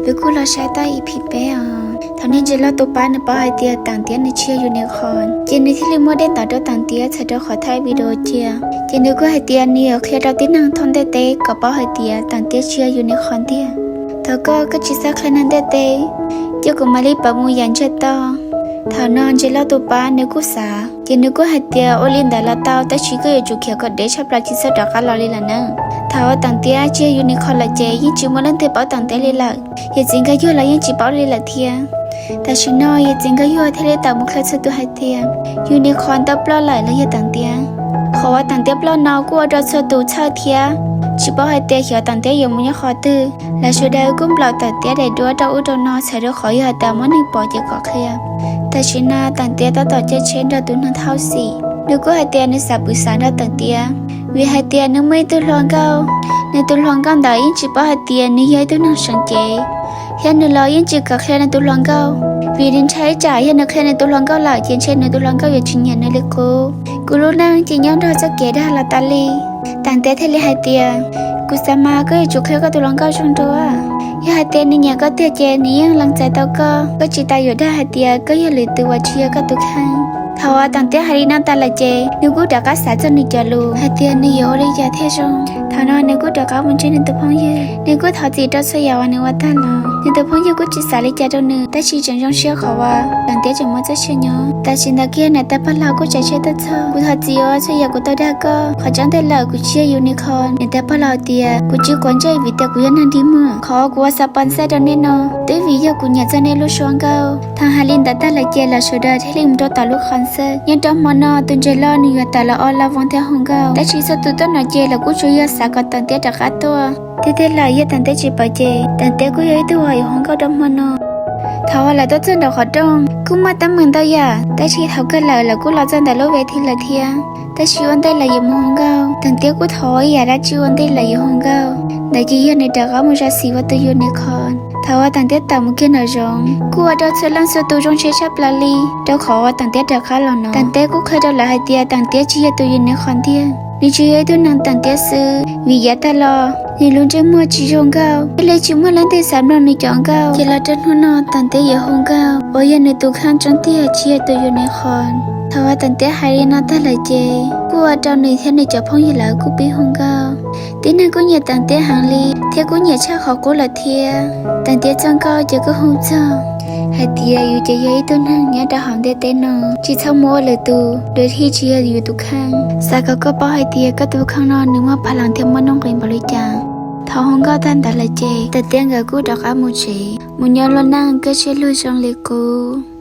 Peb kuj los saib tau ib phim peb os. Thaum niag ntses loj tus pab nws paub hais tias Tam Tiab nws tsis yog unicorn, ces nws thiaj li muab dej ntov rau Tam Tiab txhawm rau qhov thaij video cia. Ces nws kuj hais tias nws yuav qhia rau tib neeg thoob ntiaj teb kom paub hais tias Tam Tiab tsis yog unicorn tiag. Thov koj, koj tsis txhob qhia neeg ntiaj teb, cia kuv mam li pab mus yam ntsiag to. Thaum no ntses loj tus pab nws kuj xav, ces nws kuj hais tias ua li ntawd los tau, tab sis koj yuav tsum khiav kom dev tshaj plaws tsis txhob rov qab los li lawm na. Thaum uas Tam Tiab tsis yog unicorn lawm ces yeej tsis muaj leej twg paub Tam Tiab li lawm, yawm txiv Nkaj Yuag los yeej tsis paub li lawm thiab. Tam sim no yawm txiv Nkaj Yuag thiaj li tawm mus qhia txhua tus hais tias unicorn tau ploj lawm los yog Tam Tiab. Qhov uas Tam Tiab ploj no kuj ua rau txhua tus txhawj thiab tsis paub hais tias xyov Tam Tiab yuav mus nyob qhov twg. Lawv sawv daws kuj nplaum Tam Tiab daim duab rau ub rau no txhawm rau qhov yog hais tias muab neeg pom ces kom qhia. Tam sim no Tam Tiab tab tom caij tsheb nrog tus neeg thauj xim, nws kuj hais tias nws xav pw xav nrog Tam Tiab, vim hais tias nws muaj ib tug hluas nkauj. Nws tus hluas nkauj ntawd yeej tsis paub hais tias nws yog ib tug neeg seem cev, thiab nws los yeej tsis kam qhia nws tus hluas nkauj, vim nws ntshai ib tsam yog nws qhia nws tus hluas nkauj lawm ces ntshe nws tus hluas nkauj yuav tsis nyiam nws li qub. Kuv lub neej ces nyob nrog txoj kev dag los tas li. Tam Tiab thiaj li hais tias, kuv xav mas koj yuav tsum qhia koj tus hluas nkauj zoo dua. Yog hais tias nws nyiam koj tiag ces nws yeej lees txais tau koj, koj tsis tas yuav dag hais tias koj yog lwm tus uas tsis yog koj tus kheej. Thaum uas Tam Tiab hais li no tas lawm ces nws kuj rov qab xav txog nws cov lus hais tias nws yuav ua li cas thiaj zoo. Thaum no nws kuj rov qab mus ntsib nws tus phooj ywg, nws kuj thov txim rau txhua yam uas nws ua tag los. Nws tus phooj ywg kuj tsis xav li cas rau nws, tab sis tseem zoo siab qhov uas Tam Tiab tseem muaj txoj sia nyob. Tam sim ntawd kiag niam tais pog laus kuj tsav tsheb tuaj txog, kuv thov txim uas txhua yam kuv tau dag koj. Qhov tseeb tiag lawm kuv tsis yog unicorn. Niam tais pog laus tias kuv tsis quav ntsej vim tias kuv yog neeg dig muag. Qhov kuv ua xav pov ntxaij rau nej no twb vim yog kuv nyiam txog nej lub suab nkauj. Thaum hais li ntawd tag lawm ces lawv sawv daws thiaj li mus rau tom lub qhov xwb. Nyob rau hmo no tus ntses loj nws yuav tawm los ua laj voos thiab hu nkauj, tab sis txhua tus tuaj no ces lawv kuj tsuas yog xav kom Tam Tiab rov qab tuaj. Tiag tiag lawm yog Tam Tiab tsis paub ces Tam Tiab kuj yog ib tug uas yuav hu nkauj rau hmo no. Thaum uas lawv tuaj txog nraum qhov rooj kuj muaj teeb meem ntau yam, tab sis thaum kawg lawm lawv kuj los txog ntawm lub ves thib lawm thiab. Tab sis ua ntej lawv yuav mus hu nkauj, Tam Tiab kuj thov ib yam dab tsi ua ntej lawv yuav hu nkauj, ntawd ces yog nws rov qab mus zam txim ua tus unicorn. Thaum uas Tam Tiab tawm mus kiag nraum zoov kuj ua rau txhua leej txhua tus zoo siab tshaj plaws li, rau qhov uas Tam Tiab rov qab los no. Tam Tiab kuj qhia rau lawv hais tias Tam Tiab tsis yog tus unicorn tiag, nws tsuas yog ib tug neeg Tam Tiab xwb, vim yav tag los nws lub ntsej muag tsis zoo nkauj, thiaj li tsis muaj leej twg xav mloog nws cov nkauj. Ces los rau hnub no Tam Tiab yuav hu nkauj uas yog nws tus kheej tseeb tiag tsis yog tus unicorn. Thaum uas Tam Tiab hais li no tag lawm ces kuj ua rau nws thiab nws cov phooj ywg lawv kuj pib hu nkauj. Tib neeg kuj nyiam Tam Tiab heev li thiab kuj nyiam tshaj qhov qub lawm thiab. Tam Tiab txoj nkauj ces kuj hu txog hais tias yus ces yog ib tug neeg nyob rau hauv ntiaj teb no, tsis txhob mus ua lwm tus, dua thiaj tsis yog yus tus kheej. Xav kom koj paub hais tias koj tus kheej no nws muaj pha lees thiab muaj nuj nqis npaum li cas. Thaum hu nkauj tag ntawd lawm ces Tam Tiab nkawd kuj rov qab mus tsev, mus nyob lub neej kaj siab lug zoo li qub.